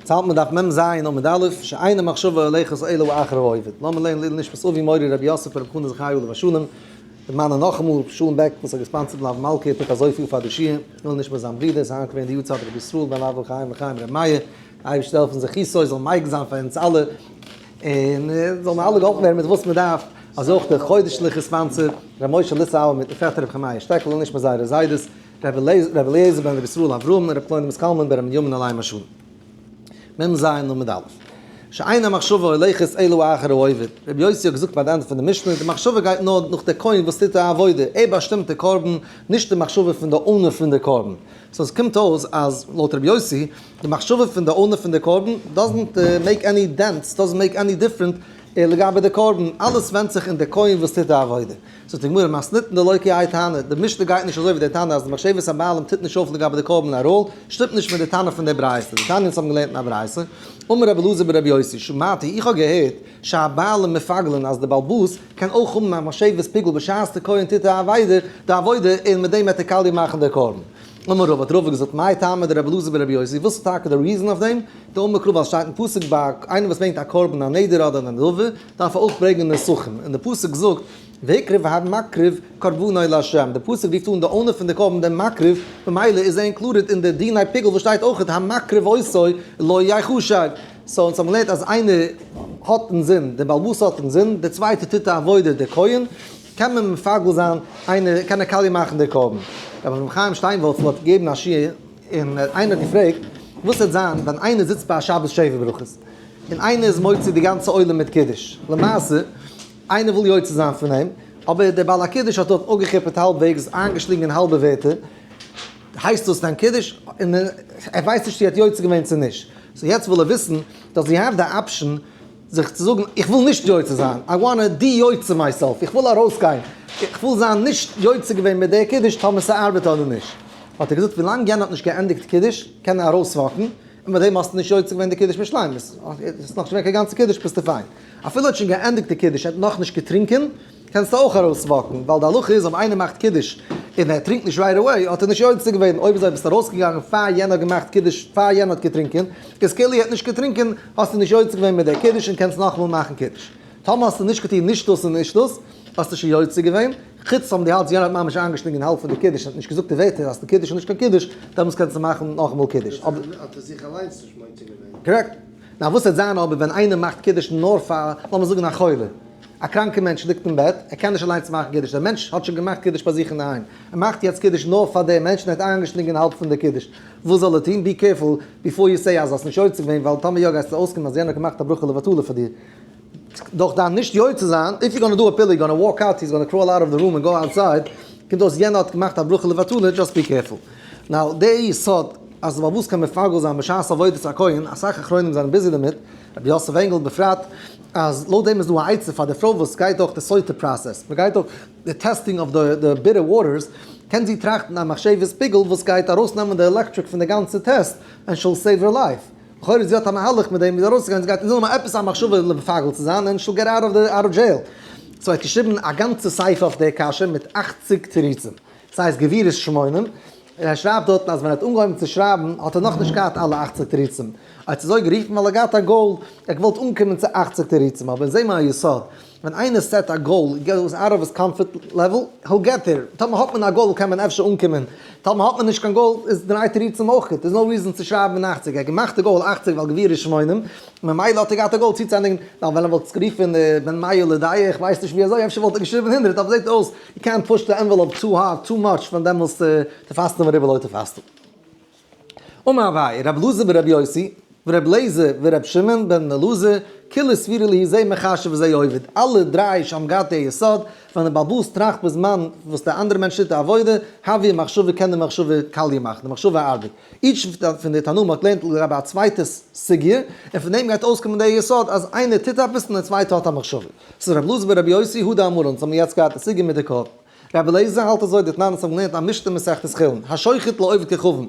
צו האלט מען דף מ ז עמוד א', שאין המחשבה הולכת אלא אחר העובד. לאמיר לערנען לעילוי נשמת אבי מורי רבי יוסף ברב חנא זכרי' עליו השלום, דערמאנען נאכאמאל רבי שלום בעק וואס האט געספאנסערט מלוה מלכה מיט אזויפיל פאר די שיעור, לעילוי נשמת זיין ברודער איז היינט געווען די יארצייט רבי ישראל בן אברהם חיים לחיים רבי מאיר, די אייבערשטער העלפן זכותו זאל מגין זיין פאר אונז אלע, און זאל מען אלע געהאלפן ווערן מיט וואס מען דארף, אזוי אויך די חודש'ליכע sponsor רבי משה ליסאווער מיטן פעטער רבי חמיה שטעקל לעילוי נשמת זייערע זיידעס. רבי אליעזר בן רבי ישראל אברהם און רבי קלונימוס קלמן בן רבי בנימין עליהם השלום. מ ז עמוד א'. שאין המחשבה הולכת אלא אחר העובד. רבי יוסי האט געזאגט ביי די ענדע פון די משנה, די מחשבה גייט נאר נאך די כהן וואס טוט די עבודה, ער באשטימט די קרבן, נישט די מחשבה פון די owner פון די קרבן. so עס קומט אויס אז לויט רבי יוסי, די מחשבה פון די owner פון די קרבן doesn't make any dent, doesn't make any different לגבי די קרבן, אלעס ווענדט זיך אין די כהן וואס טוט די עבודה. זאגט די גמרא מתניתין דלא כי האי תנא, די משנה גייט נישט אזוי ווי די תנא אז די מחשבת הבעלים טוט נישט אויף לגבי די קרבן אראל, שטימט נישט מיט די תנא פון די ברייתא, דתניא אונז האבן געלערנט אין א ברייתא, אמר רבי אלעזר ברבי יוסי, שמעתי, איך האב געהערט, שהבעלים מפגלין אז די בעל הבית קען אויך האבן א מחשבת פיגול בשעת די כהן טוט די עבודה, די עבודה, און מיט דעם וועט ער קאליע מאכן די קרבן. אמר רבא, האט רבא געזאגט, מאי טעמא דרבי אלעזר ברבי יוסי, וואס איז טאקע די reason אויף דעם? דאמר קרא ווייל ס'שטייט אין פסוק ביי איינער וואס ברענגט א קרבן א נדר אדער א נדבה, דארף ער אויך ברענגען נסכים, און די פסוק זאגט, והקריב המקריב קרבנו לה', די פסוק רופט אן די owner פון די קרבן דעם מקריב, ממילא איז ער included אין די דיני פיגול וואס שטייט אויכעט המקריב אותו לא יחשב. so אונז האבן געלערנט אז איינער האט אינזין, דער בעל הבית האט אינזין, דער צווייטער טוט די עבודה, דער כהן, קען מען מפגל זיין איינער, קען ער קאליע מאכן די קרבן. רבי אברהם חיים שטיינווארצל האט געגעבן א שיעור, און איינער האט געפרעגט, וואס וועט זיין ווען איינער זיצט ביי א שבת שבע ברכות, און איינער איז מוציא די גאנצע עולם מיט קידוש, למעשה, איינער וויל יוצא זיין פון אים, אבער דער בעל הקידוש האט דארט אפגעכיפערט האלבוועגס, איינגעשלינגען האלבע ווערטער, הייסט דאס דיין קידוש? און ער ווייסט נישט צו ער האט יוצא געווען צו נישט. so יעצט וויל ער וויסן, does he have the option זיך צו זאגן, איך וויל נישט יוצא זיין, I wanna די-יוצא myself, איך וויל ארויסגיין, איך וויל זיין נישט יוצא געווען מיט דער קידוש טאמער ס'ארבעט אדער נישט. האט ער געזאגט, ווילאנג יענער האט נישט געענדיגט קידוש, קען ער ארויסוואקן, און מיט דעם האסטו נישט יוצא געווען די קידוש בשלימות, עס איז נאכנישט געווען קיין גאנצע קידוש ביסטו פיין. אפילו האט שוין געענדיגט די קידוש ער האט נאכנישט געטרינקען, קענסטו אויך ארויסוואקן, ווייל די הלכה איז אויב איינער מאכט קידוש און ער טרינקט נישט right away האט ער נישט יוצא געווען, אויב אזוי ביסטו ארויסגעגאנגען פאר יענער האט געמאכט קידוש פאר יענער האט געטרינקען, איז כאילו ער האט נישט געטרינקען, האסטו נישט יוצא געווען מיט די קידוש און קענסט נאכאמאל מאכן קידוש. טאמער האסטו נישט געטון נישט דאס און נישט דאס, האסטו שוין יוצא געווען, חוץ אויב דו האלטסט יענער האט ממש איינגעשלינגען האלב פון די קידוש און האט נישט געזאגט די ווערטער אז די קידוש איז נישט קיין קידוש, דעמאלטס קענסטו מאכן נאכאמאל קידוש. האט ער זיך אליינס נישט מוציא געווען. קארעקט. נאר וואס וועט זיין אבער ווען איינער מאכט קידוש נאר פאר, לאמיר זאגן א חולה, א קראנקע מענטש ליגט אין בעט, ער קען נישט אליינס מאכן קידוש, דער מענטש האט שוין געמאכט קידוש ביי זיך אינדערהיים, ער מאכט יעצט קידוש נאר פאר דעם מענטש און ער האט איינגעשלינגען האלב פון די קידוש, וואס זאל ער טון? be careful before you say אז האסט נישט יוצא געווען, ווייל טאמער יא גייסטו אויסקומען אז יענער האט געמאכט א ברכה לבטלה פאר דיר. דורך דיין נישט יוצא זיין, if you gonna do a פעולה you gonna walk out, he's gonna crawl out of the room and go outside, קומט אויס יענער האט געמאכט א ברכה לבטלה, just be careful. now די יסוד אז פארוואס קען מפגל זיין בשעת עבודת הכהן, אסאך אחרונים זענען busy דערמיט, רבי יוסף ענגעל בפרט, אז לויט דעם איז דא א עצה פאר די פרוי וואס גייט דורך די סוטה process, מען גייט דורך די testing אויף די bitter waters, קען זי טראכטן א מחשבת פיגול וואס גייט ארויסנעמען די electric פון די גאנצע test, and she'll save her life. לכאורה זי האט א מהלך מיט דעם ווי ארויסצוגיין, זי גייט אינזין האבן עפעס א מחשבה מפגל צו זיין and she'll get out of the out of jail. so ער האט געשריבן א גאנצע ספר אויף די קשיא מיט אכציג תירוצים. ס'הייסט גבורות שמונים, און ער שרייבט דארטן אז ווען ער האט אנגעהויבן צו שרייבן האט ער נאכנישט געהאט אלע אכציג תירוצים, ער האט עס אזוי גערופן ווייל ער האט געהאט א goal, ער האט געוואלט אנקומען צו אכציג תירוצים, אבער זע מיר א יסוד, ווען איינער set א goal, goes out of his comfort level, he'll get there, טאמער האט מען א goal קען מען אפשר אנקומען, טאמער האט מען נישט קיין goal איז דריי תירוצים אויך גוט, there's no reason צו שרייבן אכציג, ער האט געמאכט די goal אכציג ווייל גבורות שמונים, ממילא האט ער געהאט א goal צוצוענדיגן, ווייל ווען ער וואלט עס גערופן בן מאה לדעה, איך ווייס נישט ווי אזוי, אפשר וואלט ער געשריבן הונדרעט, אבער זעט אויס you can't push the envelope too hard, too much, פון דעמאלסט תפסת מרובה לא תפסת. אמר אביי, רבי אלעזר ברבי יוסי, ורבי אליעזר ורבי שמעון בן אלעזר, כולהו סבירא להו זה מחשב וזה עובד, אלע דריי האבן געהאט די יסוד, ווען דער בעל הבית טראכט בזמן וואס דער אנדערע מענטש טוט די עבודה, הויא מחשבה קען די מחשבה קאליע מאכן, די מחשבה ארבעט. each פון די תנאים האט געלערנט לגבי א צווייטע סוגיא, און פון דעם גייט אויסקומען דער יסוד אז איינער טוט עפעס און דער צווייטער האט א מחשבה. ס'איז רבי אלעזר ברבי יוסי הוא דאמרן, אונז האבן יעצט געהאט די סוגיא מיט די קרבן. רבי אליעזר האלט אזוי, דתנן אונז האבן געלערנט א משנה מסכת חולין, השוחט לעובד כוכבים,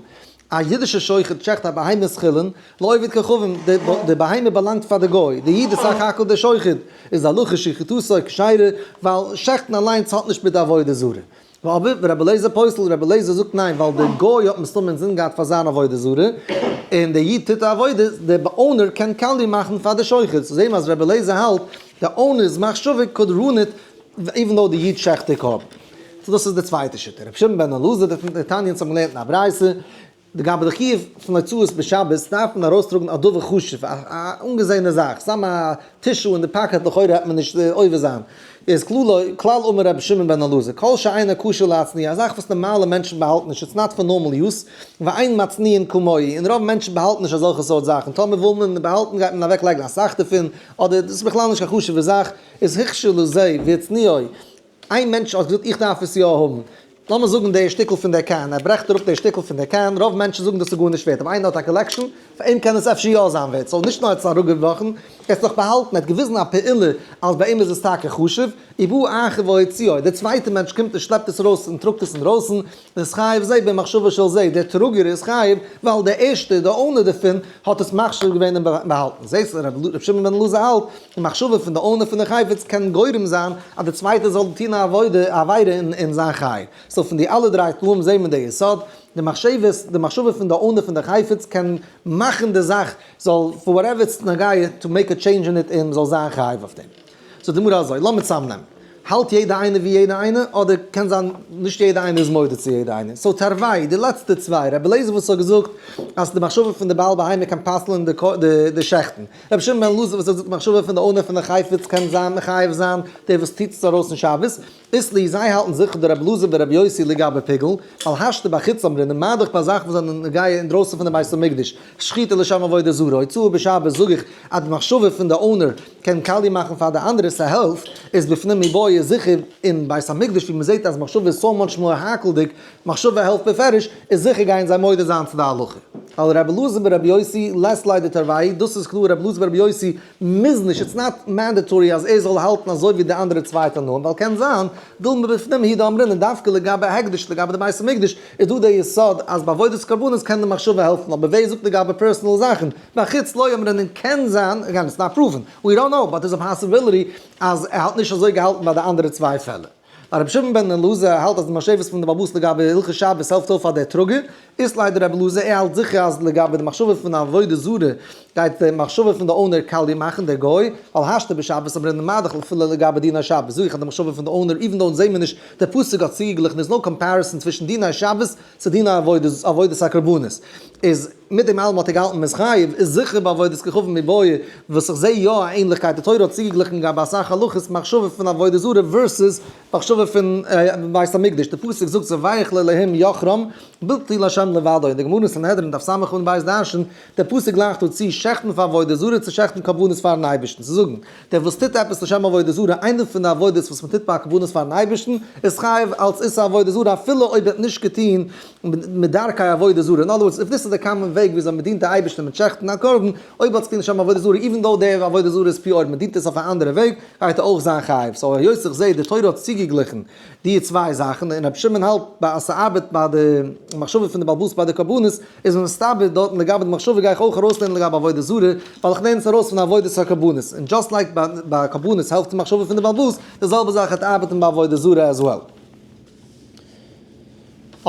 א אידישער שוחט שעכט א בהמת חולין, לעובד כוכבים, די בהמה באלאנגט פאר די גוי, די איד איז סך הכל דער שוחט, איז די הלכה שחיטתו כשרה, ווייל שעכטן אליינס האט נישט מיט די עבודה זרה. אבער רבי אליעזר פוסל, רבי אליעזר זאגט ניין ווייל דער גוי האט מסתמא אינזין געהאט פאר זיין עבודה זרה, און דער איד טוט א עבודה, דער owner קען קאליע מאכן פאר די שוחט, so זעהן מיר אז רבי אליעזר האלט די owner's מחשבה could ruin it even though די איד שעכט די קרבן. so דאס איז די צווייטע שיטה. רבי שמעון בן אלעזר, דתניא אונז האבן געלערנט אין א ברייתא, לגבי די חיוב פון הוצאות בשבת דארף מען ארויסטראגן א דבר חשוב, א אנגעזעענע זאך, סתם א tissue אין די pocket לכאורה העט מען נישט עובר זיין, איז כללו, כלל אמר רבי שמעון בן אלעזר, כל שאינו כשר להצניע, א זאך וואס נארמאלע מענטשן באהאלטן נישט, it's not for normal use, ואין מצניעין כמוהו, און רוב מענטשן באהאלטן נישט אזעלכע סארט זאכן, טאמער וויל מען באהאלטן גייט מען אוועק לייגן אסאך דערפון, אדער דאס איז בכלל נישט קיין חשוב'ע זאך, איז הוכשר לזה והצניעו, איין מענטש האט געזאגט איך דארף עס יא האבן, לאמיר זאגן די שטיקל פון די can, ער ברעכט אראפ די שטיקל פון די can, רוב מענטשן זאגן דאס איז גארנישט ווערט, אבער איינער האט א collection, פאר אים קען עס אפשר יא זיין ווערט, so נישט נאר ער האט עס אראפגעבראכן, ער האט עס נאך באהאלטן, ער האט געוויזן א פעולה אז ביי אים איז עס טאקע חשוב, ובא אחר והוציאו, דער צווייטער מענטש קומט און שלעפט עס ארויס און טראגט עס אינדרויסן, איז חייב זה במחשבה של זה, דער טראגער איז חייב ווייל דער ערשטער, דער owner דערפון, האט עס מחשיב געווען און באהאלטן. זעסט, ר' שמעון בן אלעזר האלט, די מחשבה פון די owner פון די חפץ קען גורם זיין אז דער צווייטער זאל טון א עבודה, א עבירה און זיין חייב. so פון די אלע דריי תנאים זעהן מיר די יסוד, די מחשבת, די מחשבה פון די owner פון די חפץ קען מאכן די זאך זאל, for whatever it's נוגע, to make a change in it און מ'זאל זיין חייב אויף דעם. זאגט די גמרא אזוי, לאמיר צאמנעמען. האלט יעדע איינער ווי יעדע איינער, אדער קען זיין נישט יעדע איינער איז מודה צו יעדע איינער. so תרווייהו, די לעצטע צוויי, רבי אליעזר וואס האט געזאגט אז די מחשבה פון די בעל בהמה קען פסל'ען די שעכטן. רבי שמעון בן אלעזר וואס האט געזאגט די מחשבה פון די owner פון די חפץ קען זיין מחייב זיין דער וואס טוט עס ארויס אין שבת. אית להו, זיי האלטן זיכער דרבי אלעזר ורבי יוסי לגבי פיגול, ווייל השתא בחוץ אמרינן, מה דאך ביי זאכן וואס זענען נוגע אינדרויסן פון די בית המקדש, שחיטה לשם עבודה זרה, הוצאה בשבת זאג איך אז די מחשבה פון די owner קען קאליע מאכן פאר די אנדערע ס'העלפט, איז בפנים מיבעיא זיכער אין בית המקדש ווי מ'זעט אז מחשבה איז so much more האקלדיג, מחשבה העלפט בפירוש, איז זיכער גייען זיי מודה זיין צו די הלכה. ווייל רבי אלעזר ברבי יוסי לית ליה דתרווייהו, דאס איז קלאר רבי אלעזר ברבי יוסי מוז נישט, it's not mandatory אז ער זאל האלטן אזוי ווי די אנדערע צוויי תנאים, ווייל קען זיין, דילמא בפנים הוא דאמרינן דווקא לגבי הקדש לגבי די בית המקדש איז דא די יסוד אז ביי עבודת קרבנות קען די מחשבה העלפן אבער ווער זאגט לגבי personal זאכן בחוץ לא אמרינן קען זיין, again it's not proven, we don't know, but there's a possibility אז ער האט נישט אזוי געהאלטן ביי די אנדערע צוויי פעלער. רבי שמעון בן אלעזר האלט אז די מחשבות פון די בעל הבית לגבי הלכות שבת העלפט אויף פאר דער טראגער, אית ליה דרבי אלעזר, ער האלט זיכער אז לגבי די מחשבה פון עבודה זרה גייט די מחשבה פון די owner קאליע מאכן דער גוי, ווייל השתא בשבת אמרינן מה דאך אפילו לגבי דיני שבת זאג איך אז די מחשבה פון די owner even though אונז זעהן מיר נישט דער פסוק האט צוגעגליכן איז no comparison צווישן דיני שבת צו דיני עבודת הקרבנות איז מיט דעם אלעם האט ער געהאלטן מ'איז חייב, איז זיכער ביי עבודת כוכבים מיבעיא, וואס איך זעה יא א ענליכקייט, די תורה האט צוגעגליכן גאר ביי אסאך הלכות מחשבה פון עבודה זרה versus מחשבה פון בית המקדש, די פסוק זאגט זבח לאלהים יחרם בלתי לה' לבדו, און די גמרא אין סנהדרין דף ס' עמוד ב' דרש'נט, דער פסוק גלייכט דא צו שעכטן פאר עבודה זרה צו שעכטן קרבנות פאר'ן אייבערשטן, צו זאגן, דער וואס טוט עפעס לשם עבודה זרה, איינע פון די עבודות וואס מען טוט ביי קרבנות פאר'ן אייבערשטן, איז חייב אלס איסור עבודה זרה אפילו אויב ער האט נישט געטון מדרכי עבודה זרה, in other words, if this איז די common וועג וויאזוי מען דינט די אייבערשטער מיט שעכטן א קרבן, אויב האט עס געטון לשם עבודה זרה, even though די עבודה זרה איז pure, מען דינט עס אויף א אנדערע וועג, גייט ער אויך זיין חייב. so היות איך זעה די תורה האט צוגעגליכן די צוויי זאכן, און רבי שמעון האלט ביי אז ס'ארבעט ביי די מחשבה פון די בעל הבית ביי די קרבנות, איז מסתבר דארטן לגבי די מחשבה גיי איך אויך ארויסלערנען לגבי עבודה זרה, ווייל איך לערן עס ארויס פון עבודת הקרבנות, און just like ביי קרבנות העלפט די מחשבה פון די בעל הבית, די זעלבע זאך וועט ארבעטן ביי עבודה זרה as well.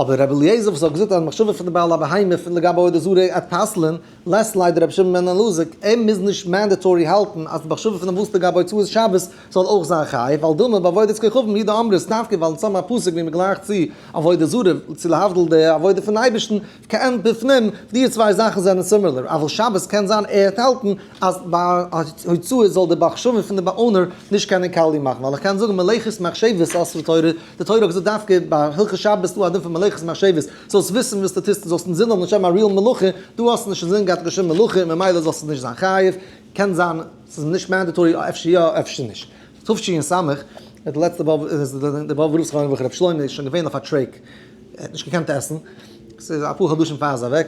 אבער רבי אליעזר וואס האט געזאגט אז מחשבה פון די בעל הבהמה פון לגבי עבודה זרה עט פסל'ן, לית ליה דרבי שמעון בן אלעזר, ער מוז נישט mandatory האלטן אז די מחשבה פון דעם וואס לגבי הוצאת שבת זאל אויך זיין חייב, ווייל דילמא בעבודת כוכבים הוא דאמרת דווקא ווייל אונז האבן א פסוק ווי מ'גלייכט צו עבודה זרה צו להבדיל די עבודה פון אייבערשטן, כעין בפנים, די צוויי זאכן זענען similar, אבל שבת קען זיין ער האט האלטן אז ביי הוצאה זאל די מחשבה פון די owner נישט קענען קאליע מאכן, ווייל איך קען זאגן מלאכת מחשבת אסרה תורה, די תורה האט געזאגט דווקא ביי הלכות שבת איז דא א דין פון מלאכת מחשבת, זאלסט וויסן וואס דו טוסט און זאלסט אינזין האבן לשם א real מלאכה, דא האסטו נישט אינזין געהאט לשם מלאכה און ממילא זאלסטו נישט זיין חייב, קען זיין ס'איז נישט mandatory אפשר יא אפשר נישט. תש"ס, די לעצטע באב איז די באבובער רב זכרונו לברכה רבי שלמה איז שוין געווען אויף א trach, ער האט נישט געקענט עסן, ס'איז אפאר חדשים פאר ער איז אוועק,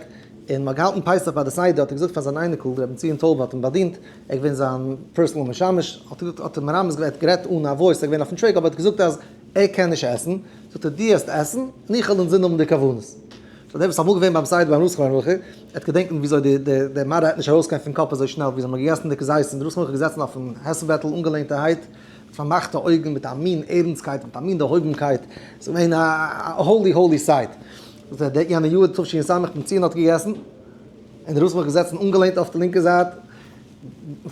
און מ'האט געהאלטן פסח ביי די סדר האט ער געזאגט פאר זיין אייניקל רבי בנציון טויב האט אים באדינט, ער איז געווען זיין personal משמש, האט ער האט ער מרמז געווען, ער האט גערעדט אן א voice, ער איז געווען אויפן trach, אבער ער האט געזאגט אז ער קען נישט עסן, זאגט ער דו העסט עסן, און איך וועל אינזין האבן די כוונות. so דער וואס איז אמאל געווען ביים סדר ביים רב זכרונו לברכה, וועט געדענקן וויאזוי די די די מראה העט נישט ארויסגיין פון קאפ אזוי שנעל, וויאזוי מ'האט געגעסן די כזיתים, די רב זכרונו לברכה איז געזעצן אויפן עסן בעטל אנגעלענטערהייט. פארמאכטע אויגן מיט א מין ערנסטקייט, מיט א מין דערהויבנקייט, ס'איז געווען א holy holy sight. זאגט ער, יענע יאר תש"ס ביים ציון האט געגעסן, און דער רב זיך געזעצן אנגעלענט אויף די לינקע זייט,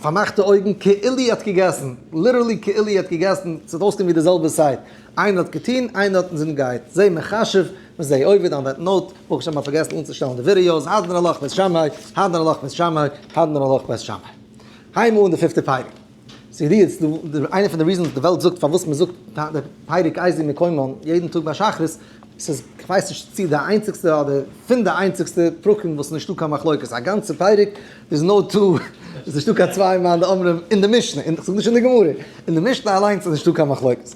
פארמאכטע אויגן, כאילו ער האט געגעסן, literally כאילו ער האט געגעסן, ס'האט אויסגעזען ווי די זעלבע sight, איינער האט געטון, איינער האט אינזין געהאט, זה מחשב וזה עובד, on that note, ברוך השם מ'האט פארגעסן אנצושטעלן די ווידיאוס, הדרן עלך בית שמאי, הדרן עלך בית שמאי, הדרן עלך בית שמאי. הייבן אן די פיפטע פרק. ס'איז די איינע פון די reasons די וועלט זאגט פארוואס מ'זאגט די פרק איזהו מקומן יעדן טאג ביי שחרית, ס'איז כ'ווייס נישט צו די איינציגסטע אדער פון די איינציגסטע פרקים וואס נישטא קיין מחלוקת, א גאנצע פרק איז no two, איז נישטא קיין צוויי מאן דאמרים אין די משנה, און כ'זאג נישט אין די גמרא, אין די משנה אליינס איז נישטא קיין מחלוקת.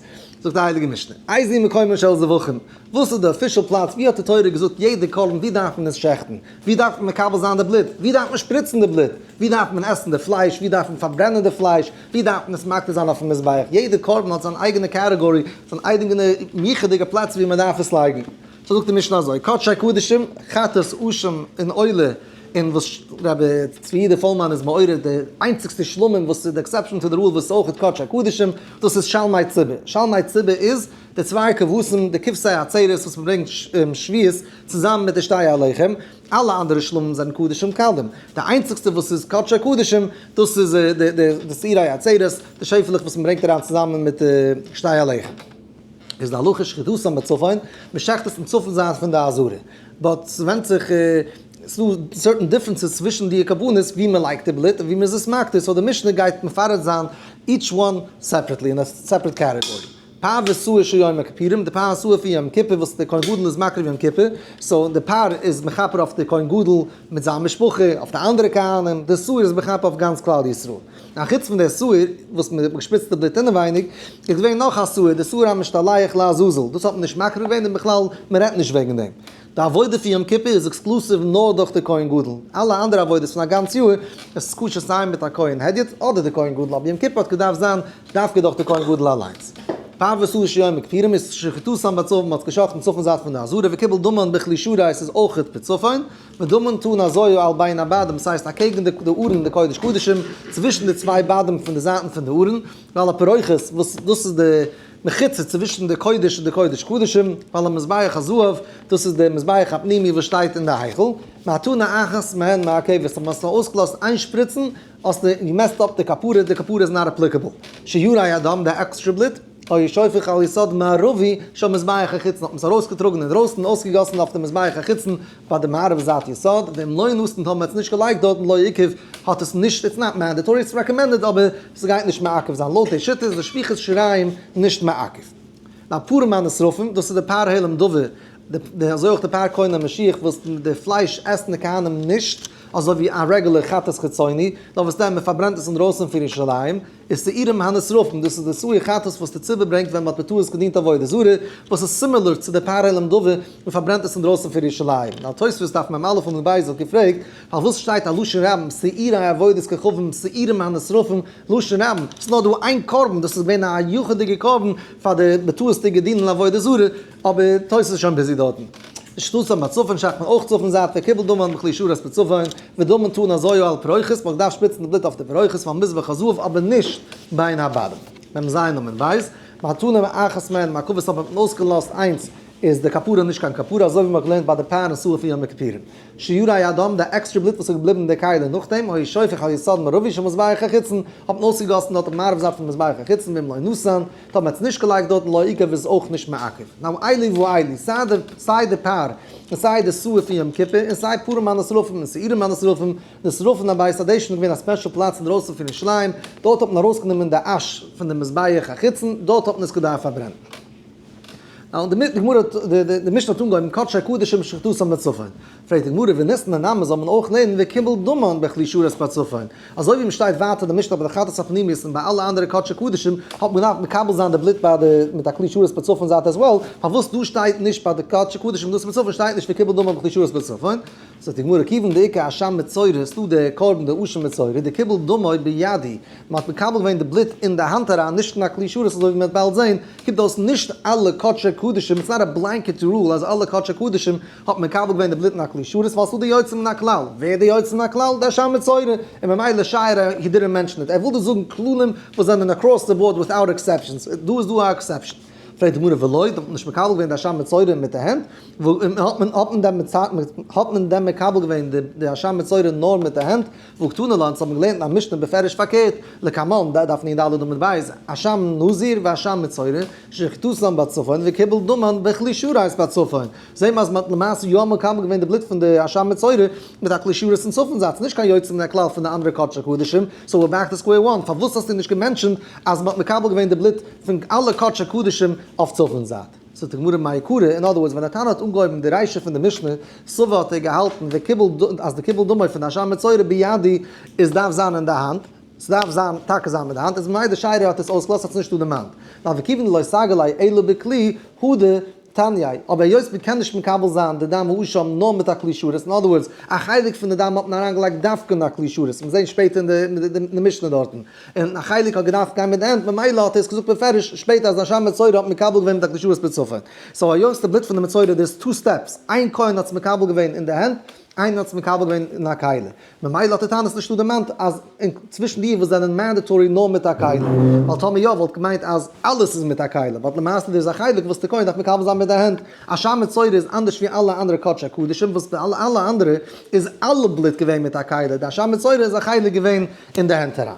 זאגט די הייליגע משנה, איזהו מקומן של זבחים, וואס איז די official פלאץ, ווי האט די תורה געזאגט יעדע קרבן ווי דארף מען עס שעכטן, ווי דארף מען מקבל זיין די בלוט, ווי דארף מען שפריצן די בלוט, ווי דארף מען עסן די פלייש, ווי דארף מען פארברענען די פלייש, ווי דארף מען עס מקריב זיין אויפן מזבח, יעדע קרבן האט זיין אייגענע category, זיין אייגענע מיוחד'דיגע פלאץ ווי מען דארף עס לייגן. so זאגט די משנה אזוי, קדשי קדשים, חטאת, אשם, און עולה, און וואס רבי צבי יהודה פולמאן איז מעורר די איינציגסטע שלמים וואס איז די exception to the rule וואס איז אויך קדשי קדשים, דאס איז שלמי ציבור. שלמי ציבור איז די צוויי כבשים, די כבשי עצרת וואס מען ברענגט שבועות צוזאמען מיט די שתי הלחם, אלע אנדערע שלמים זענען קדשים קלים, די איינציגסטע וואס איז קדשי קדשים דאס איז די שעירי עצרת, די שעפעלעך וואס מען ברענגט אריין צוזאמען מיט די שתי הלחם. איז די הלכה שחיטתם בצפון, מען שעכט עס אין צפון זייט פון די עזרה, but ס'ווענדט זיך, ס'דא certain differences צווישן די קרבנות ווי מען לייגט די בלוט און ווי מען איז עס מקטיר, so די משנה גייט מפרט זיין each one separately אין א separate category. פר ושעיר של יום הכיפורים, די פר ושעיר פון יום כיפור וואס די כהן גדול איז מקריב יום כיפור, so די פר איז מכפר אויף די כהן גדול מיט זיין משפחה, אויף די אנדערע כהנים, די שעיר איז מכפר אויף גאנץ כלל ישראל. א חוץ פון די שעיר וואס מען האט געשפריצט די בלוט אינעווייניג, איז געווען נאך א שעיר, די שעיר המשתלח לעזאזל, דאס האט מען נישט מקריב געווען און בכלל מען רעדט נישט וועגן דעם. די עבודה פון יום כיפור איז exclusive נאר דורך די כהן גדול, אלע אנדערע עבודות פון א גאנץ יאר איז כשר סיי מיט א כהן הדיוט אדער די כהן גדול, אבער יום כיפור האט געדארפט זיין דווקא דורך די כהן גדול אליינס. פר ושעיר של יום הכיפורים איז שחיטתם בצפון, מען האט געשחט'ן צפון זייט פון די עזרה, וקיבל דמן בכלי שרת איז אויכעט בצפון, ודמן טעון הזאה על בין הבדים, ס'הייסט אקעגן די ארון די קודש קדשים, צווישן די צוויי בדים פון די זייטן פון די ארון, ועל הפרוכת וואס דאס איז די מחיצה צווישן די קודש און די קודש קדשים, ועל המזבח הזהב, דאס איז די מזבח הפנימי וואס שטייט אין די היכל, מהטנה אחת מהן מעכבת, אז מען האט אויסגעלאזט איין שפריצן, האסטו גע messed up די כפרה, די כפרה איז not applicable. שירי הדם, די עקסטרע בלוט, היה שופך על יסוד מערבי של מזבח החיצון, האט מען עס ארויסגעטראגן אינדרויסן און אויסגעגאסן אויף די מזבח החיצון ביי די מערב זייט יסוד, ואם לא נתן טאמער מען האט עס נישט געלייגט דארטן לא עיכב, האט עס נישט, it's not mandatory, it's recommended אבער ס'גייט נישט מעכב זיין, לויט די שיטה איז די שפיכת שיריים נישט מעכב. והפרים הנשרפים, דאס איז די פר העלם דבר, די אזוי אויך די פר כהן המשיח וואס די פלייש עסן די כהנים נישט אזוי ווי א רעגולער חטאת חיצוני, נאר וואס דען מען פארברענט עס אינדרויסן פון ירושלים, איז שעירים הנשרפים, דאס איז די שעיר חטאת וואס די ציבור ברענגט ווען מען האט בטעות געדינט עבודה זרה, וואס איז similar צו די פר העלם דבר, מען פארברענט עס אינדרויסן פון ירושלים. נאר תוספות דף מ"א עמוד ב' האט געפרעגט, פארוואס שטייט א לשון רבים שעירי עבודת כוכבים שעירים הנשרפים, לשון רבים, ס'איז נאר דא איין קרבן, דאס איז געווען א יחיד'דיגע קרבן פאר די בטעות'דיגע דינען עבודה זרה, אבער תוס' איז שוין busy דארטן. שחיטתם בצפון שעכט מען אויך צפון זייט וקיבל דמן בכלי שרת בצפון, ודמן טעון הזאה על פרוכת, מ'האט געדארפט שפריצן די בלוט אויף די פרוכת ועל מזבח הזהב אבער נישט בין הבדים. מ"ז עמוד ב', מהטנה אחת מהן מעכבת אויב האט מען אויסגעלאזט איינס איז די כפרה נישט קיין כפרה אזוי ווי מ'האט געלערנט ביי די פר און שעיר פון יום הכיפורים. שירי הדם, די עקסטרע בלוט וואס איז געבליבן אין די כלי נאכדעם, היה שופך על יסוד מערבי של מזבח החיצון, האט מען אויסגעגאסן דארט אויף מערב זייט פון מזבח החיצון, ואם לא נתן, טאמער מ'האט עס נישט געלייגט דארטן לא עיכב איז אויך נישט מעכב. now אלו ואלו, סיי די סיי די פר און סיי די שעיר פון יום כיפור, און סיי פרים הנשרפים און שעירים הנשרפים, נשרפים בבית הדשן איז געווען א special פלאץ אינדרויסן פון ירושלים, דארט האט מען ארויסגענומען די אש פון די מזבח החיצון, דארט האט מען עס געדארפט פארברענען. now די גמרא די משנה האט אנגעהויבן קדשי קדשים שחיטתם בצפון, פרעגט די גמרא וניתני נמי זאל מען אויך לערנען וקיבל דמן בכלי שרת בצפון, אזוי ווי מ'שטייט ווייטער די משנה ביי די חטאת הפנימית און ביי אלע אנדערע קדשי קדשים האט מען געדארפט מקבל זיין די בלוט ביי די מיט א כלי שרת בצפון זייט as well, פארוואס דא שטייט נישט ביי די קדשי קדשים דאס בצפון שטייט נישט וקיבל דמן בכלי שרת בצפון? זאגט די גמרא, כיוון דאיכא אשם מצורע, ס'דא די קרבן די אשם מצורע, דקיבל דמו בידיה, מ'האט מקבל געווען די בלוט אין די האנט אריין, נישט אין א כלי שרת אזוי ווי מ'וועט באלד זען, קומט אויס נישט אלע קדשי קדשים, it's not a blanket rule אז אלע קדשי קדשים האט מען מקבל געווען די בלוט אין א כלי שרת, ווייל ס'דא די יוצא מן הכלל, ווער די יוצא מן הכלל? די אשם מצורע, און ממילא שיירי he didn't mention it, ער וויל דא זאגן כללים וואס זענען across the board without exceptions, דא איז דא א exception. פרעגט די גמרא ולא, האט מען נישט מקבל געווען די אשם מצורע מיט די הענט, האט מען דען מקבל געווען די אשם מצורע נאר מיט די הענט, והא קתני לה, אונז האבן געלערנט אין א משנה בפירוש פארקערט, לקמן, דף נ ד עמוד ב', אשם נזיר ואשם מצורע, שחיטתן בצפון וקיבל דמן בכלי שרת בצפון, זעהן מיר אז מען האט למעשה יא מקבל געווען די בלוט פון די אשם מצורע מיט א כלי שרת אין צפון זייט, ס'נישט קיין יוצא מן הכלל פון די אנדערע קדשי קדשים, so we're back to square one, פארוואס האסטו נישט גע mention ט אז מען האט מקבל געווען די בלוט פון אלע קדשי קדשים אויף צפון זייט? זאגט די גמרא מעיקרא, in other words ווען דער תנא האט אנגעהויבן די רישא פון די משנה, סבר האט ער געהאלטן וקיבל אז די קיבל דמו פון די אשם מצורע בידיה איז דארף זיין אין די האנט, ס'דארף זיין טאקע זיין מיט די האנט, איז ממילא די שיירי האט עס אויסגעלאזט האט עס נישט דא דערמאנט, ווייל וכיוון דלא סגי ליה אלא בכלי הדר תנייה, אבער היות מ'קען נישט מקבל זיין די דם האשם נאר מיט א כלי שרת, in other words, א חלק פון די דם האט מען אריינגעלייגט דווקא אין א כלי שרת, מיר זעהן שפעטער אין די משנה דארטן, און א חלק האט געדארפט גיין מיט די הענט, ממילא האט ער עס געזאגט בפירוש שפעטער אז אשם מצורע האט מקבל געווען מיט א כלי שרת בצפון. so היות די בלוט פון די מצורע there's two steps, איין כהן האט עס מקבל געווען אין די הענט, איינער האט עס מקבל געווען אין א כלי. ממילא האט די תנא עס נישט דא דערמאנט אז אין צווישן די וואס זענען mandatory נאר מיט א כלי, ווייל טאמער יא וואלט געמיינט אז אלעס איז מיט א כלי, but למעשה דער איז א חלק וואס די כהן דארף מקבל זיין מיט די הענט, אשם מצורע איז אנדערש ווי אלע אנדערע קדשי קדשים וואס ביי אלע אנדערע איז אלע בלוט געווען מיט א כלי, די אשם מצורע איז א חלק געווען אין די הענט אריין.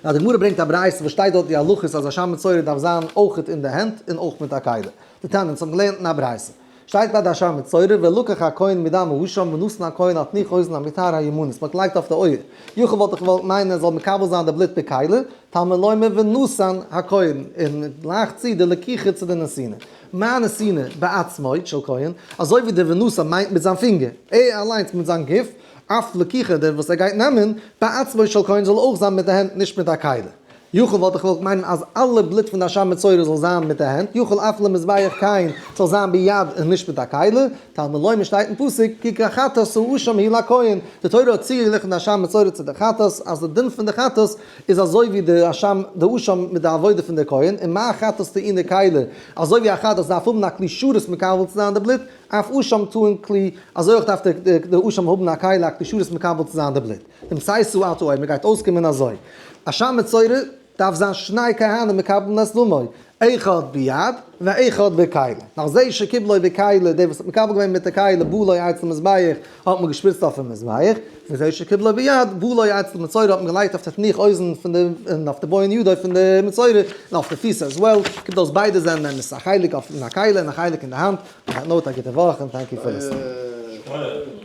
נאר די גמרא ברענגט א ברייתא וואס שטייט דארט די הלכות אז אשם מצורע דארף זיין אויכעט אין די הענט און אויך מיט א כלי. דתניא, אונז האבן געלערנט אין א ברייתא. שטייט ביי די אשם מצורע ולקח הכהן מדם האשם ונתן הכהן על תנוך אוזן המטהר הימנית, מ'האט געלייגט אויף די אויער. יכול וואלט איך געוואלט מיינען ער זאל מקבל זיין די בלוט בכלי, תלמוד לומר ונתן הכהן, און גלייכט צו די לקיחה צו די נתינה. מה נתינה בעצמו של כהן, אזוי ווי די ונתן מיינט מיט זיין פינגער, ער אליינס מיט זיין גוף, אף לקיחה דער וואס ער גייט נעמען, בעצמו של כהן זאל אויך זיין מיט די הענט נישט מיט א כלי. יכול וואלט איך געוואלט מיינען אז אלע בלוט פון די אשם מצורע זאל זיין מיט די הענט, יכול אף למזבח כהן זאל זיין ביד און נישט מיט א כלי, תלמוד לומר שטייט אין פסוק כי כחטאת האשם היא לכהן, די תורה האט צוגעגליכן די אשם מצורע צו די חטאת, אז די דין פון די חטאת איז אזוי ווי די אשם די אשם מיט די עבודה פון די כהן, און מה חטאת טעונה כלי, אזוי ווי א חטאת דארף האבן א כלי שרת מקבל צו זיין די בלוט, אף אשם טעון כלי, אזוי אויך דארף די אשם האבן א כלי א כלי שרת מקבל צו זיין די בלוט. דעם סייסו אתו אויב מ'גייט אויסקומען אזוי. אשם מצורע דארף זיין שני כהנים מקבלין את דמו, אחד ביד ואחד בכלי. נאך זה שקיבלו בכלי, דער וואס האט מקבל געווען מיט די כלי בלעו אצל מזבח האט מען געשפריצט אויפן מזבח, וזה שקיבלו ביד בלעו אצל מצורע האט מען געלייגט אויף די תנוך אוזן פון די און אויף די בוהן ידו פון די מצורע און אויף די פיס as well, קומט אויס ביידע זענען אמת א חלק אויף אין א כלי און א חלק אין די האנט. On that note א גוטע וואך און thank you for listening.